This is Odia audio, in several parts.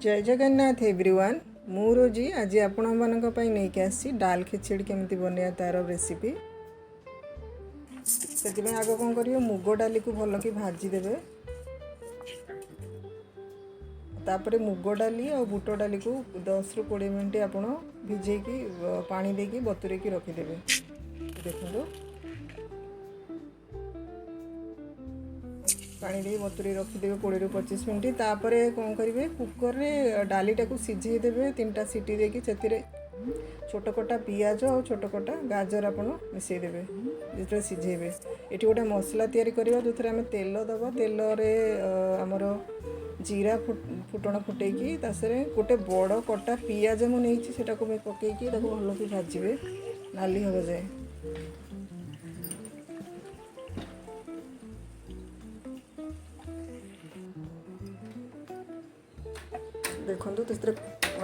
ଜୟ ଜଗନ୍ନାଥ ଏଭ୍ରିୱାନ୍। ମୁଁ ରୋଜି ଆଜି ଆପଣମାନଙ୍କ ପାଇଁ ନେଇକି ଆସିଛି ଡାଲ ଖେଚେଡ଼ି କେମିତି ବନେଇବା ତା'ର ରେସିପି। ସେଥିପାଇଁ ଆଗ କ'ଣ କରିବେ, ମୁଗ ଡାଲିକୁ ଭଲକି ଭାଜିଦେବେ। ତାପରେ ମୁଗ ଡାଲି ଆଉ ବୁଟ ଡାଲିକୁ 10ରୁ 20 ମିନିଟ୍ ଆପଣ ଭିଜେଇକି ପାଣି ଦେଇକି ବତୁରେଇକି ରଖିଦେବେ। ଦେଖନ୍ତୁ, ପାଣି ଦେଇ ବତୁରେଇ ରଖିଦେବେ 20ରୁ 25 ମିନିଟ୍। ତାପରେ କ'ଣ କରିବେ, କୁକର୍ରେ ଡାଲିଟାକୁ ସିଝେଇ ଦେବେ 3ଟା ସିଟି ଦେଇକି। ସେଥିରେ ଛୋଟ କଟା ପିଆଜ ଆଉ ଛୋଟ କଟା ଗାଜର ଆପଣ ମିଶାଇ ଦେବେ ଯେତେବେଳେ ସିଝେଇବେ। ଏଠି ଗୋଟେ ମସଲା ତିଆରି କରିବା, ଯେଉଁଥିରେ ଆମେ ତେଲ ଦେବା। ତେଲରେ ଆମର ଜିରା ଫୁଟଣ ଫୁଟେଇକି ତା ସାଙ୍ଗରେ ଗୋଟେ ବଡ଼ କଟା ପିଆଜ ମୁଁ ନେଇଛି, ସେଟାକୁ ବି ପକେଇକି ତାକୁ ଭଲକି ଭାଜିବେ ନାଲି ହେବା ଯାଏ। ଦେଖନ୍ତୁ, ସେଥିରେ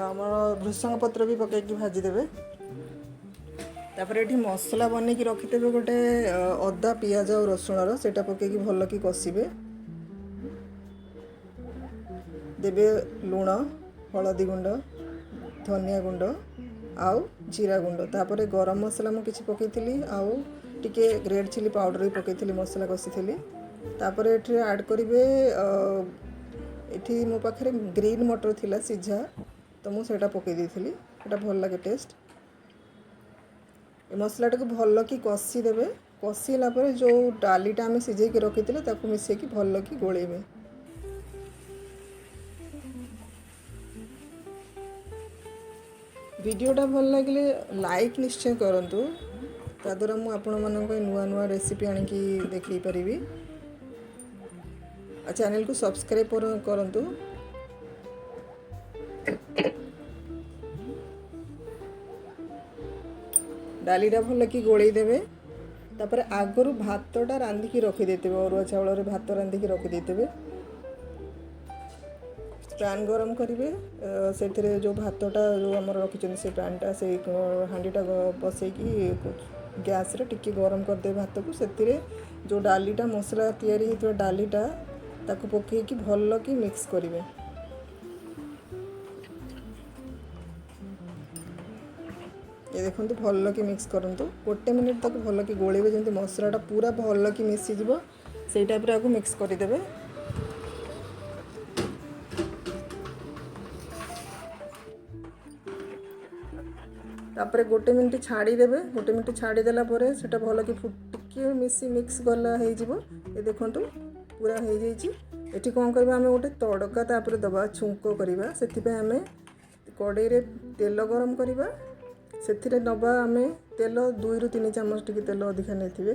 ଆମର ଭୃସଙ୍ଗ ପତ୍ର ବି ପକେଇକି ଭାଜିଦେବେ। ତାପରେ ଏଠି ମସଲା ବନେଇକି ରଖିଦେବେ ଗୋଟେ ଅଦା, ପିଆଜ ଆଉ ରସୁଣର, ସେଇଟା ପକେଇକି ଭଲକି କଷିବେ। ଦେବେ ଲୁଣ, ହଳଦୀ ଗୁଣ୍ଡ, ଧନିଆ ଗୁଣ୍ଡ ଆଉ ଜିରା ଗୁଣ୍ଡ। ତାପରେ ଗରମ ମସଲା ମୁଁ କିଛି ପକେଇଥିଲି ଆଉ ଟିକେ ରେଡ଼୍ ଚିଲି ପାଉଡ଼ର ବି ପକେଇଥିଲି, ମସଲା କଷିଥିଲି। ତାପରେ ଏଠି ଆଡ଼୍ କରିବେ, ଏଠି ମୋ ପାଖରେ ଗ୍ରୀନ୍ ମଟର ଥିଲା ସିଝା, ତ ମୁଁ ସେଇଟା ପକେଇ ଦେଇଥିଲି, ସେଇଟା ଭଲ ଲାଗେ ଟେଷ୍ଟ। ଏ ମସଲାଟାକୁ ଭଲକି କଷିଦେବେ। କଷିଲା ପରେ ଯେଉଁ ଡାଲିଟା ଆମେ ସିଝେଇକି ରଖିଥିଲେ ତାକୁ ମିଶାଇକି ଭଲକି ଗୋଳେଇବେ। ଭିଡ଼ିଓଟା ଭଲ ଲାଗିଲେ ଲାଇକ୍ ନିଶ୍ଚୟ କରନ୍ତୁ, ତାଦ୍ୱାରା ମୁଁ ଆପଣମାନଙ୍କ ପାଇଁ ନୂଆ ନୂଆ ରେସିପି ଆଣିକି ଦେଖେଇ ପାରିବି। ଆଉ ଚ୍ୟାନେଲକୁ ସବସ୍କ୍ରାଇବ୍ କରନ୍ତୁ। ଡାଲିଟା ଭଲକି ଗୋଳେଇ ଦେବେ। ତାପରେ ଆଗରୁ ଭାତଟା ରାନ୍ଧିକି ରଖିଦେଇଥିବେ, ଅରୁଆ ଚାଉଳରେ ଭାତ ରାନ୍ଧିକି ରଖିଦେଇଥିବେ। ପ୍ୟାନ୍ ଗରମ କରିବେ, ସେଥିରେ ଯେଉଁ ଭାତଟା ଯେଉଁ ଆମର ରଖିଛନ୍ତି ସେ ପ୍ୟାନ୍ଟା, ସେଇ ହାଣ୍ଡିଟା ବସେଇକି ଗ୍ୟାସ୍ରେ ଟିକେ ଗରମ କରିଦେବେ ଭାତକୁ। ସେଥିରେ ଯେଉଁ ଡାଲିଟା ମସଲା ତିଆରି ହେଇଥିବା ଡାଲିଟା ତାକୁ ପକେଇକି ଭଲକି ମିକ୍ସ କରିବେ। ଏ ଦେଖନ୍ତୁ, ଭଲକି ମିକ୍ସ କରନ୍ତୁ। ଗୋଟେ ମିନିଟ୍ ତାକୁ ଭଲକି ଗୋଳେଇବେ, ଯେମିତି ମସଲାଟା ପୁରା ଭଲକି ମିଶିଯିବ, ସେଇ ଟାଇପ୍ରେ ଆକୁ ମିକ୍ସ କରିଦେବେ। ତାପରେ ଗୋଟେ ମିନିଟ୍ ଛାଡ଼ିଦେବେ। ଗୋଟେ ମିନିଟ୍ ଛାଡ଼ିଦେଲା ପରେ ସେଇଟା ଭଲକି ଟିକେ ମିଶି ମିକ୍ସ ଗଲା ହେଇଯିବ। ଏ ଦେଖନ୍ତୁ, ପୁରା ହେଇଯାଇଛି। ଏଠି କ'ଣ କରିବା, ଆମେ ଗୋଟେ ତଡ଼କା ତାପରେ ଦେବା, ଛୁଙ୍କ କରିବା। ସେଥିପାଇଁ ଆମେ କଡ଼େଇରେ ତେଲ ଗରମ କରିବା। ସେଥିରେ ନେବା ଆମେ ତେଲ 2ରୁ 3 ଚାମଚ, ଟିକେ ତେଲ ଅଧିକା ନେଇଥିବେ।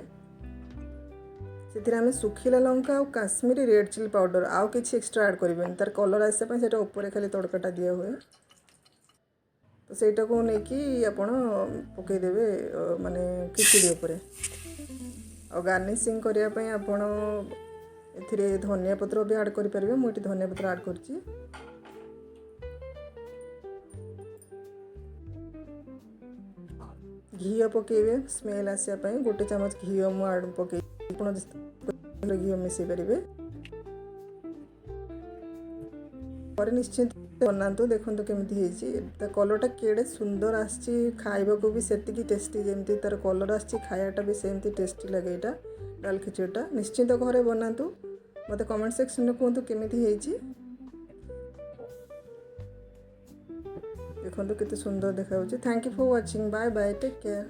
ସେଥିରେ ଆମେ ଶୁଖିଲା ଲଙ୍କା ଆଉ କାଶ୍ମୀରୀ ରେଡ଼୍ ଚିଲି ପାଉଡ଼ର, ଆଉ କିଛି ଏକ୍ସଟ୍ରା ଆଡ଼୍ କରିବେନି। ତାର କଲର୍ ଆସିବା ପାଇଁ ସେଇଟା ଉପରେ ଖାଲି ତଡ଼କାଟା ଦିଆ ହୁଏ। ତ ସେଇଟାକୁ ନେଇକି ଆପଣ ପକେଇଦେବେ, ମାନେ ଖିଚୁଡ଼ି ଉପରେ। ଆଉ ଗାର୍ନିସିଂ କରିବା ପାଇଁ ଆପଣ ଏଥିରେ ଧନିଆ ପତ୍ର ବି ଆଡ଼୍ କରିପାରିବେ। ମୁଁ ଏଠି ଧନିଆ ପତ୍ର ଆଡ଼୍ କରିଛି। ଘିଅ ପକେଇବେ ସ୍ମେଲ୍ ଆସିବା ପାଇଁ। ଗୋଟେ ଚାମଚ ଘିଅ ମୁଁ ଆଡ଼୍ ପକେଇ, ଆପଣ ଘିଅ ମିଶାଇ ପାରିବେ। ପରେ ନିଶ୍ଚିନ୍ତ ବନାନ୍ତୁ, ଦେଖନ୍ତୁ କେମିତି ହେଇଛି। ତା କଲର୍ଟା କେଡ଼େ ସୁନ୍ଦର ଆସିଛି, ଖାଇବାକୁ ବି ସେତିକି ଟେଷ୍ଟି। ଯେମିତି ତାର କଲର୍ ଆସିଛି, ଖାଇବାଟା ବି ସେମିତି ଟେଷ୍ଟି ଲାଗେ। ଏଇଟା ଡାଲ ଖେଚୁଡ଼ିଟା ନିଶ୍ଚିନ୍ତ ଘରେ ବନାନ୍ତୁ। ମୋତେ କମେଣ୍ଟ ସେକ୍ସନରେ କୁହନ୍ତୁ କେମିତି ହେଇଛି। ଦେଖନ୍ତୁ କେତେ ସୁନ୍ଦର ଦେଖାଯାଉଛି। Thank you for watching. Bye bye, take care.